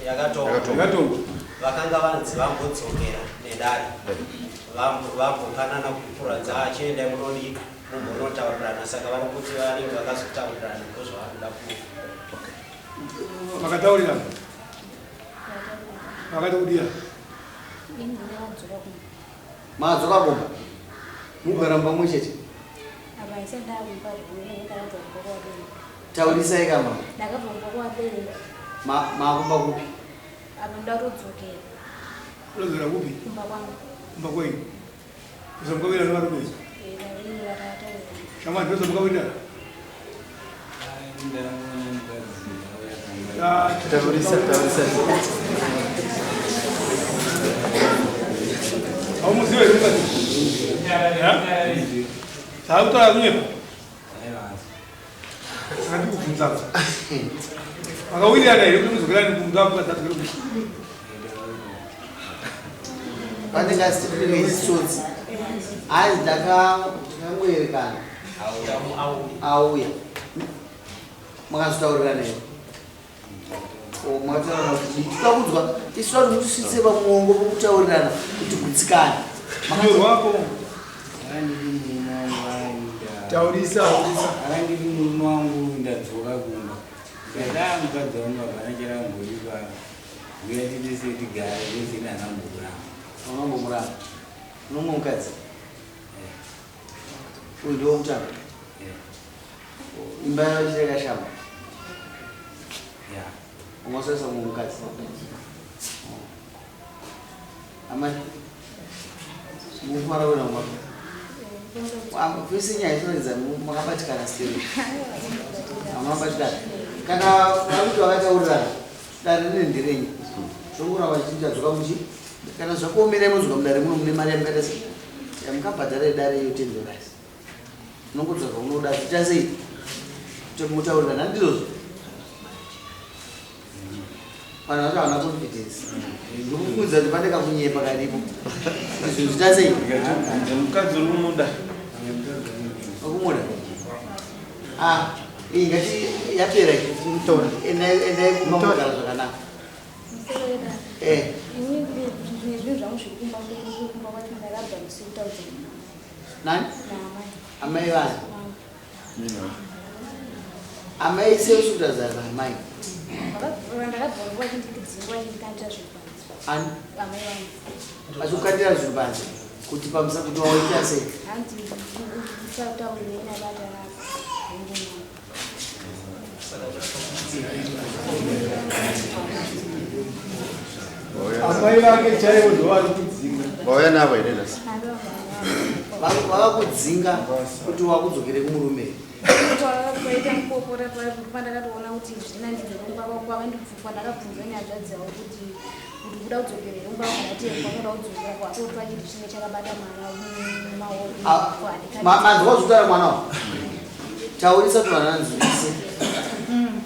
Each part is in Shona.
Yakatongwa. Yakatongwa. Vakanga vanzi vambodzokera nedare. Vambopanana kupura achiendai munodi mumbonotaurirana, saka vari kuti vanenge vakazotaurirana ndozvavanoda ku Makataurirana? Makati kudiya? Madzoka kumba, mugara mumba mumwe chete? Taurisai kama. Ndakabva kumba kwabereki. Makumba kupi? Apa ndatodzokera. Unodzokera kupi? Kumba kwangu. Kumba kwenyu? Ndozvamukawirana nevarume izvi? Shamwari, ndozvamukawirana? Taurisa, taurisa. Haumuzive here mukadzi? Taakutaura kunyepa? Saka ndikubvunza. Makawirirana here kuti mudzokerane kumba mukadzi adzokere kumba? Panenge asitipinge isitsotsi. Hanzi ndakangoerekana auya. Makazotaurirana here? O, makataurirana kuti toda kunzwa isu, toda kuti mutisvitse pamwongo pokutaurirana kuti gutsikane. Nyorwako. Taurisa. Akanditi murume wangu, ndadzoka kumba. Ndadaa mukadzi wangu hapana charamboripa, uya titese tigare kwezina anambokuramba. Unambomuramba unomwe mukadzi uyu ndowokutanga? Imba yacho yakashama? Ya. Ungasaisa mumwe mukadzi? Amai, mukufanira kuenda kumba vese. Nyaya inoratidza makabatikana seri, hamuna. Kana vari kuti vakataurirana, dare rine nderenyu, zvongoramba chichadzoka muchi. Kana zvakuomerai, munodzoka mudare muno. Mune mari yamukaita sei yamukabhadhara yedare iyo, $10. Unongodzoka unoda zviita sei kuti mutaurirana, handizvozvo? Vanhu vacho havana confidence, ndokufungidza kuti pane kakunyepa karipo, kuti zvinhu zviita sei. Mukadzi uri kumuda? Okumuda. Ah, iyi ngati yapera iyi. Endai, endai kumba, mugara zvakanaka. Ini zvinhu zvangu zviri kumba kwedu, kumba kwacho ndakabva musi kutaudzana. Nani? Naamai. Amai vanhu? Amai sei usi kutaridza naamai? Ndakabva nguva chindikudzingwa, chindikandira zvinhu panze. Ani? Amai vangu. Achikukandira zvinhu panze kuti pamusa kuti waita sei? Hanzi usataure nabata rako. Amai vake chaivo ndovari kudzinga. Vauya navo here nhasi? Vakakudzinga kuti wakudzokere kumurume? Kwaita mupopora pandakatoona kuti zvina ndidzoka kwavandibvukwa. Ndakabvunzwa nehanzvadzi dzavo kuti kuda kudzokera kumba, kana kwakuda kudzokera kwakotwa chinhu chinge chakabata mwana mumaoko. Manzwa zvitaura mwana wa, taurisa kuti vanhu vanzwise.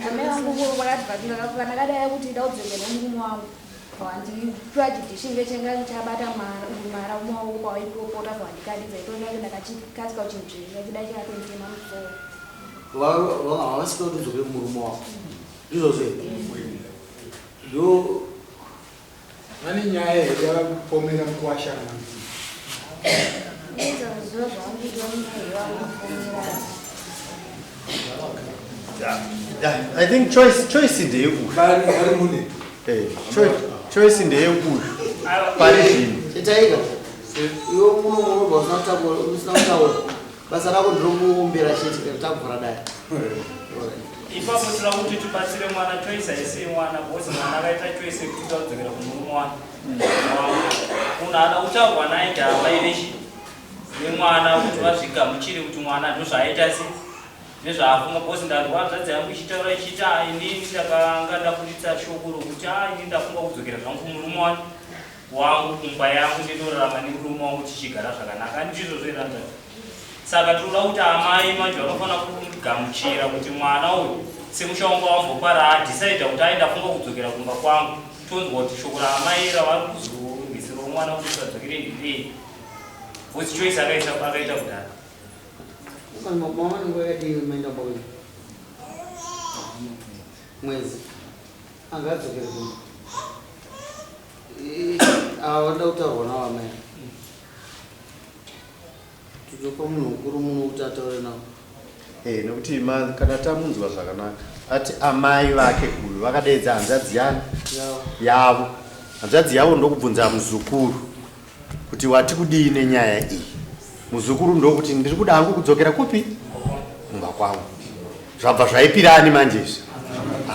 Amai vangu vakati kuti ida kudzokera nemurume wangu, handitwa chinhu chinge changa chabata mara mumaoko kwawaipopota, kwandikadidza itonake. Ndakachikasika kuchinzvenga chida chatonditema musoro. Havasika kuti udzokere kumurume wako, ndizvozvo here? Ndo Vane nyaya here yavakupomera mukuwasha kana kuti? Ndizoziva zvangu kuti vanenge. Yeah, I think choice ndeyekuyu. Vari mune Choice ndeyekuyu pari zvino. Chetaika iwe, muno munobva usina kutaura, basa rako ndirokuombera chete kana takuvhura dai. Ipapo tinoda kuti tibatsire mwana. Choice haisi mwana, because mwana akaita choice yekuti uda kudzokera kumurume wake wangu. Munhu ada kutaurwa naye ndamai vechi nemwana kuti vazvigamuchire kuti mwana ndozvaaita se nezvaafunga, because ndanzwa hanzvadzi yangu ichitaura ichiti, "Ah, inini ndakanga ndaburitsa shoko rokuti, ah, inini ndafunga kudzokera zvangu kumurume wangu kumba yangu, ndinorarama nemurume wangu tichigara zvakanaka." Handizvozvo here, hanzvadzi? Saka tinoda kuti amai manje vanofanira kugamuchira kuti mwana uyu semusha wangu wambopara adhisaidha kuti ai, ndafunga kudzokera kumba kwangu. Tonzwa kuti shoko raamai ravari kuzorwisirawo mwana kuti usadzokere ndirei, because choice akaisa akaita kudhara. Mama, nguva yakadii maenda kumba kwenyu? Mwedzi. Anga adzokere kumba. Ava vanoda kutaurwa navo amai. Totopa munhu mukuru muno kuti ataure navo. Eh, nekuti kana tamunzwa zvakanaka ati amai vake uyu vakadeedza hanzvadzi yani yavo hanzvadzi yavo ndokubvunza muzukuru kuti wati kudii nenyaya iyi muzukuru ndokuti ndiri kuda hangu kudzokera kupi kumba kwangu zvabva zvaipirani manje izvi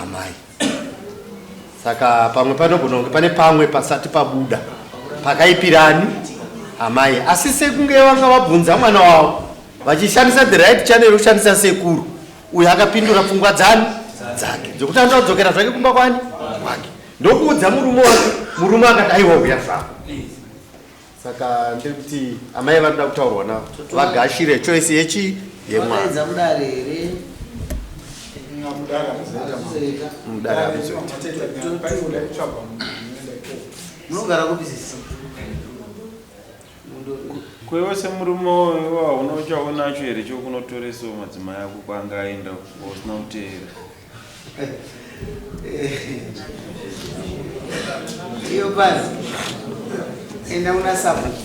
amai saka pamwe panogona kunge pane pamwe pasati pabuda pakaipirani amai asi sekunge vanga vabvunza mwana wavo vachishandisa the right channel kushandisa sekuru uyo akapindura pfungwa dzani dzake dzekuti anoda kudzokera zvake kumba kwani kwake ndokuudza murume wake murume akati aiwa uya zvako saka ndiri kuti amai vanoda kutaurwa navo vagashire choice yechi yemwana mudare here mudare hamuzoita munogara kupi sisi Kwewe semurume iwe hauna chaunacho here chokunotoresawo madzimai ako kwaanga aenda kwausina kuteera? Iyo bhazi enda kuna sabhuku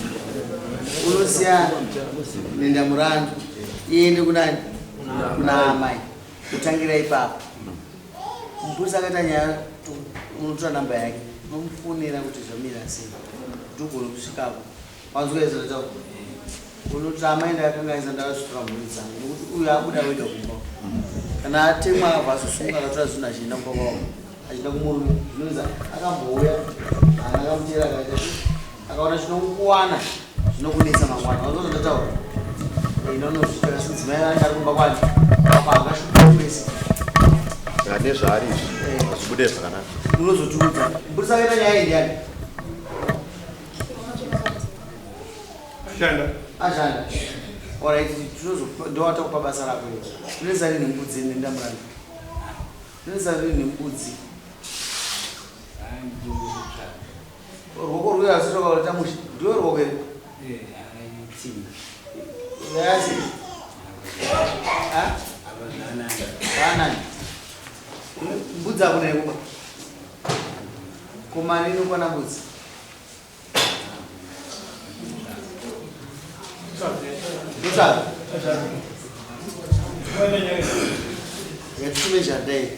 unosiya nenda murandu iende kunani kuna amai kutangira ipapo mupurisa akaita nyaya unotora namba yake unomufonera kuti zvamira sei kuti ugone kusvikako Wanzwa izvo ndataura. Unoti amai ndakakanganisa ndakazvitora mhuri dzangu nekuti uyu abuda wega kumba. Kana atemwa akabva azosunga akatora zvinhu achienda kumba kwavo achienda kumurume zvinonzi akambouya haana akamuteera akaita akaona chinokuwana zvinokunetsa mangwana. Wanzwa zvandataura? Enda unozviita kasi mudzimai anenge ari kumba kwani apa angashupa pese. Ane zvaari izvi zvibude zvakanaka. Unozotiudza. Mupurisa akaita nyaya iyi ndiani? Ashanda. Ashanda. Alright, tinozo ndowata kupa basa rako iro. Unoisa rini mbudzi nendamuranda? Unoisa rini mbudzi? Rwoko rwuya asi rwakaita mushe. Ndiwe rwoko here? Eh, Yasi. Ha? Zvaanani. Mbudzi hakuna yekuba. Komani inokwana mbudzi. Ndotsvaga. Yatitume Janda iyi.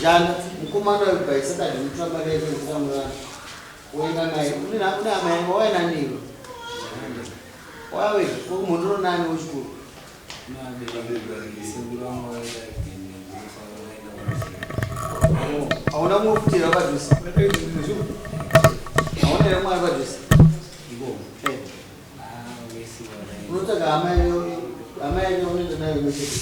Janda, mukomana uyu by Saturday unotora mari yake nekukamurana. Woenda naye. Une hama yangu wauya nani iwe? Wauya wega. Ko kumhondoro nani wechikuru? Hauna kumwe futi here padhuze? Hauna here kumwe ari padhuze? Eh. Unotsvaga hama hama yake unoenda nayo imwe chete.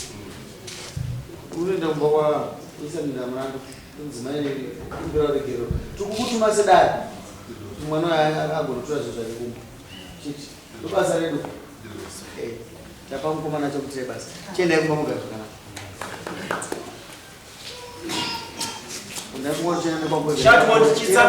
Unoenda kumba kwa uisa ndamurando mudzimai kumbira ruregerero. Tikukutuma sedare. Mwana uyu agonotora zvinhu zvake kumba. Chiti. Ndobasa redu. Eh. Tapa mukomana chokutire basa. Chiendai kumba mugare zvakanaka. Chatbot chitsa.